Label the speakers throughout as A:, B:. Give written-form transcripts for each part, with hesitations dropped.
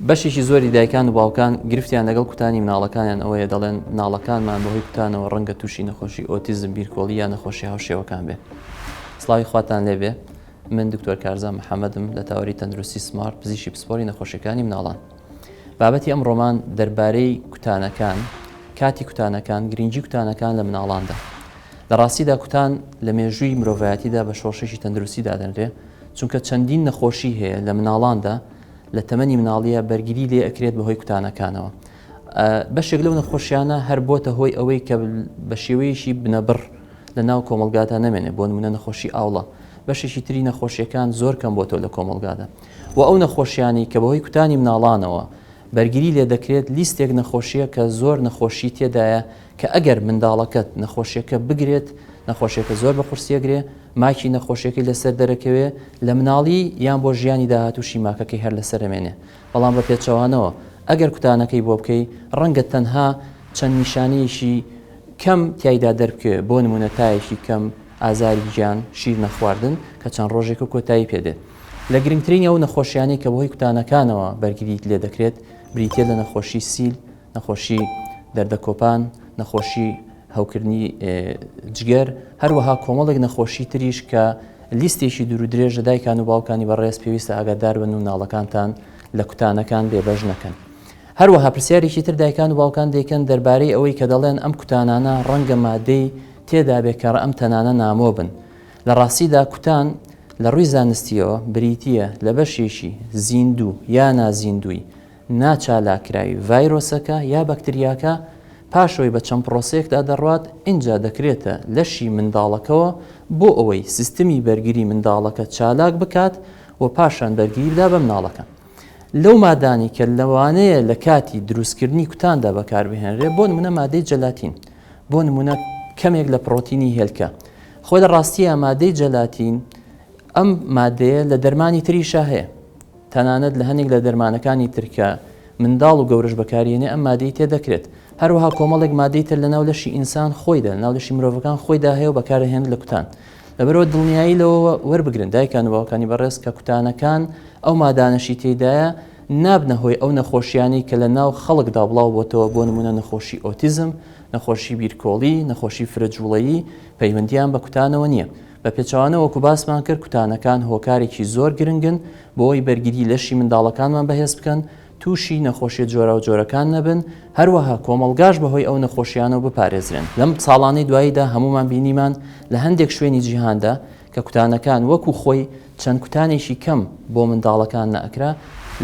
A: بەشێکی زۆری دایکان و باوکان گرفتیان لەگەڵ کوتانی مناڵەکانیان ئەوەیە دەڵێن مناڵەکانمان بەهۆی کوتانەوە ڕەنگە تووشی نەخۆشی ئۆتیزم بیرکۆڵی یا نەخۆشی هاوشێوەکان بێ. سڵاوی خواتان لێبێ من دکتۆر کارزان محەممەدم لە تاوەری تەندروستی سمارت پزیشکی پسپۆری نەخۆشیەکانی مناڵان. بابەتی ئەمڕۆمان دەربارەی کوتانەکان، کاتی کوتانەکان، گرنگی کوتانەکان لە مناڵاندا. لە ڕاستیدا کوتان لە مێژووی مرۆڤایەتیدا بە شۆڕشێکی تەندروستی دادەنرێ، چونکە چەندین نەخۆشی هەیە لە مناڵاندا لە تەمەنی مناڵیە بەرگری لێ ئەکرێت بەهۆی کوتانەکانەوە. بەشێک لەو نەخۆشیانە هەر بۆتە هۆی ئەوەی کە بە شێوەیەکی بنەبڕ لە ناو کۆمەڵگادا نەمێنێ، بۆ نمونە نەخۆشی ئاوڵە. بەشێکی تری نەخۆشیەکان زۆر کەم بۆتەوە لە کۆمەڵگادا. و ئەو نەخۆشیانەی کە بەهۆی کوتانی مناڵانەوە بەرگری لێ دەکرێت لیستێک نەخۆشیە کە زۆر نەخۆشی تێدایە کە ئەگەر منداڵەکەت نەخۆشیەکە بگرێت نەخۆشیەکە زۆر بە قورسی ئەگرێ ماکی نەخۆشیەکەی لەسەر دەرەکەوێ لە مناڵی یان بۆ ژیانی داهاتووشی ماکەکەی هەر لەسەر ئەمێنێ بەڵام بە پێچەوانەوە ئەگەر کوتانەکەی بۆ بکەی ڕەنگە تەنها چەند نیشانەیەکی کەم تیایدا دەربکەوێ بۆ نمونە تایەکی کەم ئازاری گیان شیر نەخواردن کە چەند ڕۆژێک و کۆتایی پێدێت. لە گرنگترینی ئەو نەخۆشیانەی کە بەهۆی کوتانەکانەوە بەرگریت لێ دەکرێت بریتییە لە نەخۆشی سیل، نەخۆشی دەردەکۆپان، نەخۆشی هەوکردنی جگەر، هەروەها کۆمەڵێک نەخۆشی تریش کە لیستێکی دوور و درێژە دایکان و باوکانی بەڕێز پێویستە ئاگادار بن و مناڵەکانتان لە کوتانەکان بێبەش نەکەن. هەروەها پرسیارێکی تر دایکان و باوکان دەیکەن دەربارەی ئەوەی کە دەڵێن ئەم کوتانانە ڕەنگە مادەی تێدابێ کە ئەم تەنانە نامۆ بن. لە ڕاستیدا کوتان لە ڕووی زانستییەوە بریتییە لە بەشێکی زیندوو یا نازیندووی ناچالاککراوی ڤایرۆسەکە یا بەکتریاکە، پاش ئەوەی بە چەند پڕۆسەیەکدا دەڕوات ئینجا دەکرێتە لەشی منداڵەکەوە بۆ ئەوەی سیستمی بەرگری منداڵەکە چالاک بکات و پاشان بەرگری بدا بە مناڵەکە. لەو مادانەی کە لەوانەیە لە کاتی دروستکردنی کوتاندا بەکاربهێنرێت بۆ نمونە مادەی جەلاتین، بۆ نمونە کەمێک لە پڕۆتینی هێلکە. خۆی لە ڕاستییا مادەی جەلاتین ئەم مادەیە لە دەرمانی تریشا هەیە. تەنانەت لە هەنێک لە دەرمانەکانی تر کە منداڵ و گەورەش بەکاریێنێ ئەم مادەی تێدەکرێت. هەروەها کۆمەڵێک مادەی تر لەناو لەشی ئینسان خۆیدا، لەناو لەشی مرۆڤەکان خۆیدا هەیە و بەکاردەهێنرێت لە کوتان. لەبەرئەوە دڵنیایی لەوە وەربگرن دایکان و باوکانی بەڕێز کە کوتانەکان ئەو مادانەشی تێیدایە نابنە هۆی ئەو نەخۆشیانەی کە لە ناو خەڵکدا بڵاو بۆتەوە بۆ نمونە نەخۆشی ئۆتیزم، نەخۆشی بیرکۆڵی، نەخۆشی فرە جوڵەیی پەیوەندیان بە کوتانەوە نییە. بە پێچەوانەوە وەکو باسمان کرد کوتانەکان هۆکارێکی زۆر گرنگن بۆ ئەوەی بەرگری لەشی منداڵەکانمان بەهێز بکەن تووشی نەخۆشیە جۆراوجۆرەکان نەبن، هەروەها کۆمەڵگاش بەهۆی ئەو نەخۆشیانەوە بپارێزرێن. لەم ساڵانەی دواییدا هەموومان بینیمان لە هەندێک شوێنی جیهاندا کە کوتانەکان وەکو خۆی چەند کوتانێکی کەم بۆ منداڵەکان نەئەکرا،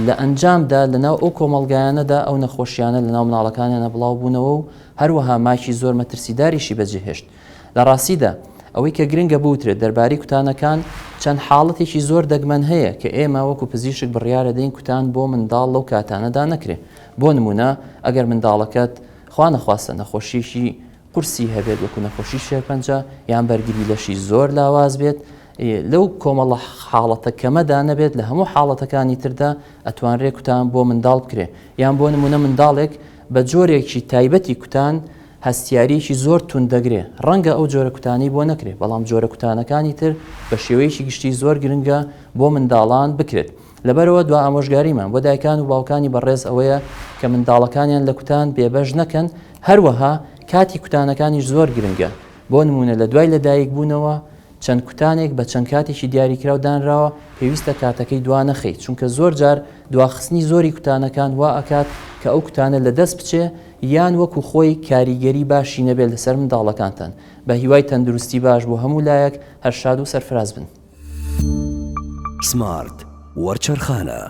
A: لە ئەنجامدا لەناو ئەو کۆمەڵگایانەدا ئەو نەخۆشیانە لەناو مناڵەکانیانە بڵاوبوونەوە و هەروەها ماکی زۆر مەترسیداریشی بەجێهێشت. لە ڕاستیدا ئەوەی کە گرنگە بوترێت دەربارەی کوتانەکان، چەند حاڵەتێکی زۆر دەگمەن هەیە کە ئێمە وەکو پزیشک بڕیارەدەین کوتان بۆ منداڵ لەو کاتانەدا نەکرێ. بۆ نموونە ئەگەر منداڵەکەت خوا نەخواستە نەخۆشییەکی قورسی هەبێت وەکو نەخۆشی شێرپەنجە یان بەرگری لەشی زۆر لاواز بێت، لەو کۆمەڵە حاڵەتە کەمەدا نەبێت لە هەموو حاڵەتەکانی تردا ئەتوانرێ کوتان بۆ منداڵ بکرێ. یان بۆ نموونە منداڵێک بە جۆرێکی تایبەتی کوتان هەستیارییەکی زۆر توند دەگرێ، ڕەنگە ئەو جۆرە کوتانەی بۆ نەکرێ، بەڵام جۆرە کوتانەکانی تر بە شێوەیەکی گشتی زۆر گرنگە بۆ منداڵان بکرێت. لەبەرئەوە دوا ئامۆژگاریمان بۆ دایکان و باوکانی بەڕێز ئەوەیە کە منداڵەکانیان لە کوتان بێبەش نەکەن، هەروەها کاتی کوتانەکانیش زۆر گرنگە، بۆ نموونە لە دوای لەدایکبوونەوە چەند کوتانێک بە چەند کاتێکی دیاریکراو دانراوە، پێویستە کاتەکەی دوا نەخەیت، چونکە زۆر جار دواخستنی زۆری کوتانەکان وا ئەکات کە ئەو کوتانە لە دەست بچێ یان وەکو خۆی کاریگەری باشی نەبێت لەسەر منداڵەکانتان. بە هیوای تەندروستی باش بۆ هەموو لایەک، هەر شاد و سەرفراز بن.
B: سمارت وەرچەرخانە.